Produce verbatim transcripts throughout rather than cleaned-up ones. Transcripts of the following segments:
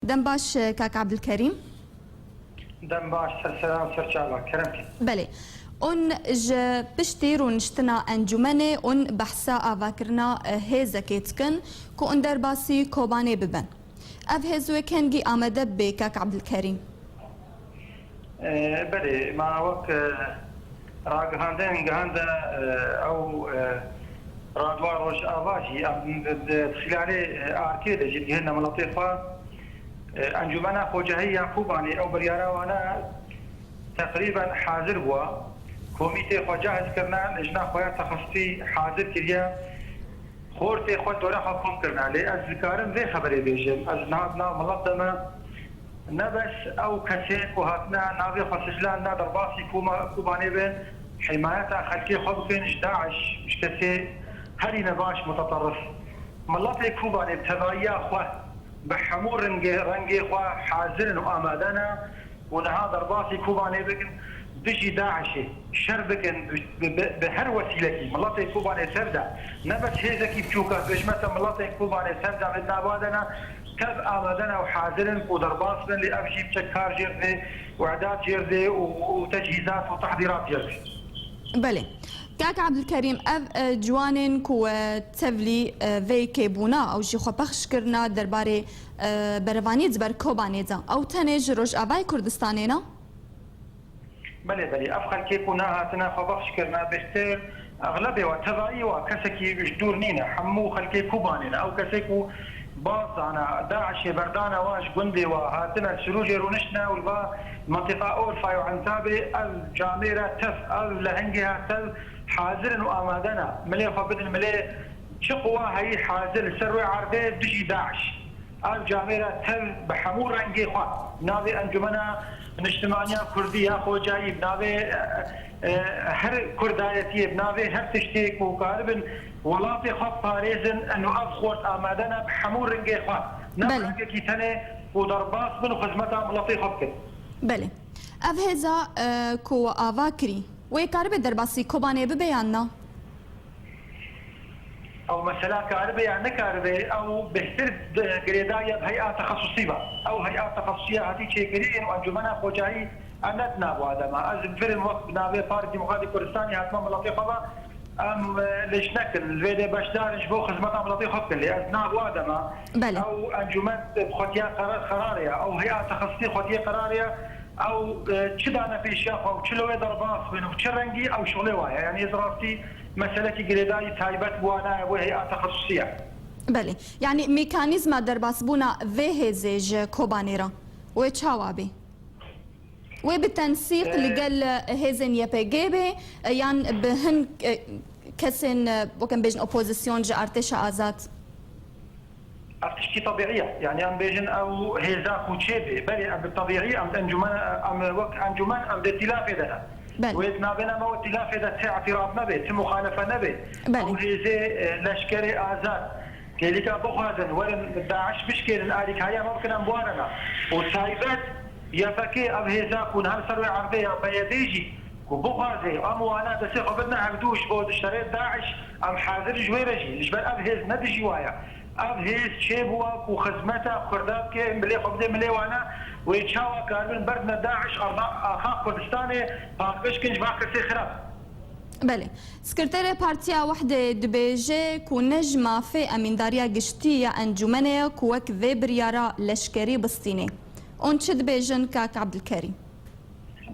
Dem baş, kak Abdulkerîm. Dem baş, ser seran, ser çava, kerem ke. Belê. Hûn ji piştî rûniştina encûmenê hûn behsa avakirina, e, hêzekê dikin ku hûn derbasî Kobanê bibin. Ev hêz wê kengî amade bibê, kak Abdulkerîm? E, belê, ma wek, e, ragihandin gihande, e, ew, e, radwa Rojava jî, em di, di xîlalê, e, arkê de jî digihîne miletê xwe. E, Encûmena Xocahî ya Kobanê ew biryara wana teqrîben hazir bûa. Komîtê xwe cahiz kirine, lijna xwe ya texesutî hazir kiriye. Xortê xwe dora xwe kom kirine. Lê ez dikarim vê xeberê bêjim. Ez niha di nav milet de me. Ne bes ew kesên ku hatine navê xwe sicilane derbasî Koma-, Kobanê bin, himayeta xelkê xwe bikin ji DAIŞ, ji kesê herî nebaş, muteterif. Miletê Kobanê bi tevayiya xwe, bi hemû ringê, rengê xwe hazir in û amade ne. Û niha derbasî Kobanê bikin, dijî DAIŞê şer bikin, bi, bi, bi, bi her wesîlekî miletê Kobanê tev de, ne bes hêzekî biçûk e, bêjme te miletê Kobanê tev de, vê nava de ne, tev amade ne û hazir in ku derbas bin, lê ev jî biçek kar jêr dê û edat jêr dê û, û tecihîzat û tehdîrat jêr dê. Belê. Kak Abdulkerîm, ev, e, ciwanên ku, e, tevlî, e, vê yekê bûna, ew jî xwe pexş kirina derbarê, e, berevaniyê di ber Kobanê de, ew tenê ji Rojavayê Kurdistanê ne? Belê, belê. Ev xelkê ku nehatine xwe bexş kirine, bêhtir, exlebê wa, tevayî wa, kesekî ji dûr nîne. Hemû xelkê Kobanê ne. Ew kesê ku baz dane, DAIŞê berdane wa ji gundê wa, hatine Sirûcê rûniştine û li va mentiqa Orfayê û Entabê, ev camêre tev, ev lehengê her tev hazir in û amade ne. Milê xwe bidin milê çi quwa heyî hazir li ser wê erdê dijî DAIŞ. Ev camêre tev bi hemû rengê xwe, navê Encûmena Niştimaniya Kurdî ya Xocayî, bi navê, e, e, her kurdayetiyê, bi navê her tiştê ku karibin welatê xwe parêzin, û ev xort amade ne bi hemû rengê xwe, ne bi Belê. rengekî tenê ku derbas bin û xizmeta miletê xwe bikin. Belê. Ev hêza, e, ku we ava kirî, wê karibe derbasî Kobanê bibe yan na? Ew mesela karibe ya nekaribe, ew bêhtir di girêdayî ya bi heya texesusî be. Ew heya texesusî ya hatî çêkirîn û Encûmena Xocayî em ne di nav wa de me. Ez bifirim wek bi navê Partî Demokratîk Kurdistanê hatime miletê xwe ve, em, e, lêş nekin. Li vê de beşdar in ji bo xizmeta miletê xwe bikin. Lê ez di nav wa de me. Belê. Ew encûmen xwetiya qerar, qerarê ya. Ew heya texesusî xwetiye qerarê ya. Ew, e, çi dane pêşiya xwe û çi li wê derbas bin û çi rengî ew şixulê wa ye. Yanî ez rastî meselekî girêdayî taybet bi wana ye, wê heya texesusî ye. Belê. Yanî mekanîzma derbasbûna vê hêzê ji Kobanê re wê çawa bê? Wê bi tensîq E, li gel, e, hêzên Y P G bê, e, yan bi hin, e, kesên, e, weke em bêjin opozîsyon ji artêşa azad? Ev tiştî tebîî ye. Yanî em bêjin ew hêza ku çêbê. Belê em bi tebîî em encûmen, em wek encûmen em dê tîlafê de ne. Belê. Wê di navê me wê tîlafê de ti îtîraf nebe, ti muxalefe nebe. Belê. Ew hêzê, e, leşkerê azad. Gelîka bixwazin werin DAIŞ bişkêrin, alîkariya me bikin em bi wan re ne. Û taybet Y P G ev hêza ku niha li ser wê erdê ya, P Y D jî ku bixwaze em wana destê xwe bidine hevdû ji bo di şerê DAIŞ, em hazir ji wê re jî. Ji ber ev hêz ne dijî wa ye. Ev hêz çêbûwa ku xizmeta Kurda bike, milê xwe bide milê wana, wê çawa karibin berdine DAIŞ, arda axa Kurdistanê paqij kin ji van kesê xirab. Belê. Sekreterê Partiya Wehdê dibêje ku ne ji mafê emîndariya giştî ya encûmenê ye ku wek vê biryara leşkerî bistînê. Hûn çi dibêjin, kak Abdulkerîm?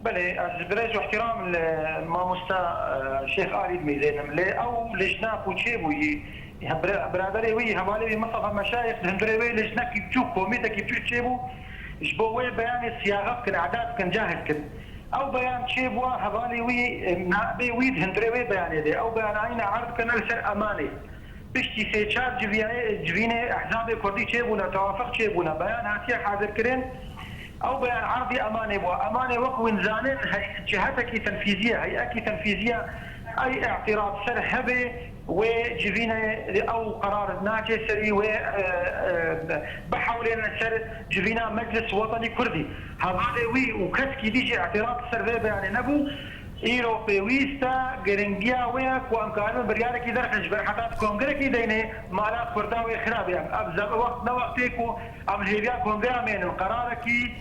Belê, ez birêz û ihtiram li mamosta, e, Şêx Alî dimîzênim. Lê ew lijna ku çêbûyî, bira-, biraderê wî, hevalê wî Mistefa Meşayix di hundirê wê lijnekî biçûk, komîtekî biçûk çêbû, ji bo wê beyanê siyaxe bikin, eda bikin, cahil kin. Ew beyan çêbûwa, hevalê wî, e, naibê wî di hundirê wê beyanê de. Ew beyanayî ne erd dikine li ser emanê. Piştî sê çar civiyayê-, civînê ehzabê kurdî çêbûne, tewafiq çêbûne, beyan hatiye hazirkirin. Ew beyan erdî emanê bû. Emanê wek wîn zanin, hey-, cihetekî tenfîzî ye, heyekî tenfîzî ye. Ey îtîraf ser hebe, wê civînê ew qerar naçe serî, wê, e, e, bihewlêne ser civîna Meclis Wetenî Kurdî. Hevalê wî û keskî dî jî îtîraf ser vê beyanê nebû. Îro pêwîst e, giringiya wê ye ku em karin biryarekî derxin, ji ber heta di kongrekî deynê mala Kurda wê xirab e. Ev zem-, wext ne wextê ku em hêviya kongreya mênin, qerarekî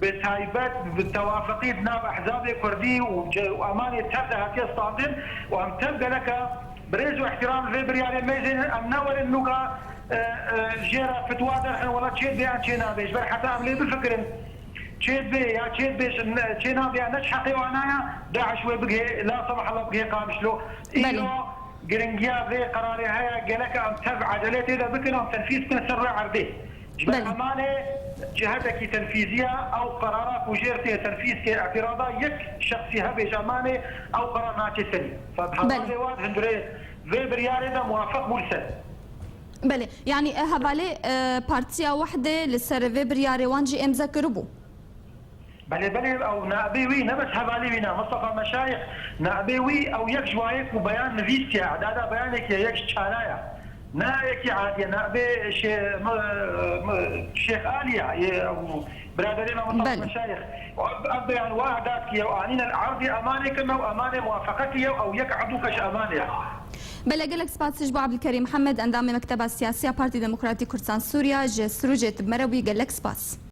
bi taybet, bi tewafeqî di nav ehzabê Kurdî û ce-, û emanê tev de hatiye standin û em tev geleke bi rêz û ihtiram vê biryarê mêzênin, em newerin nûka, e, e, jê re fitwa derxin, wela çê dibê yan çê nabe. Ji ber heta em lê bifikirin, çê dibê ya çê dibê, çê nabe ya ne ji heqê wana ya, DAIŞ wê bigihê, la semahallah bigihê Qamişlo. Belê. Îro giringiya vê qerarê heye, gelek em tev ecelê tê de bikin, em tenfîz bikin ser rûyê erdê. Ji ber Belê. emanê cihetekî tenfîziya ew qerara ku jêr tê tenfîz kê, îtirada yek şexsî hebe ji emanê ew qerar naçe serî. Belê. Hevalê wan hundirê vê biryarê de muwafeq bû li ser. Belê, yanî, e, hevalê, e, Partiya Wehdê li ser vê biryarê wan jî îmze kiribû. Belê, belê, ew naibê wî, ne bes hevalê wî ne, Mustafa Meşayix, naibê wî, ew yek ji wayê ku beyan nivîsiye, edada beyanekî ye, yek ji çara ye. Ne yekî adiye, naibê şê-, mi-, mi-, Şêx Aliye, yê ew biraderê me Mustafa Belê. Meşayix. Ev, ev beyan wa edat ki ew anîne erdî emanê kime û emanê muwafeqetî ye, ew yek edû keş emanê ye. Belê, gelek spas ji bo Abdulkerîm Hemed, endamê Mekteba Siyasî ya Partî Demokratî Kurdistan Sûriya, ji Sirûcê tu bi me re bûyî, gelek spas.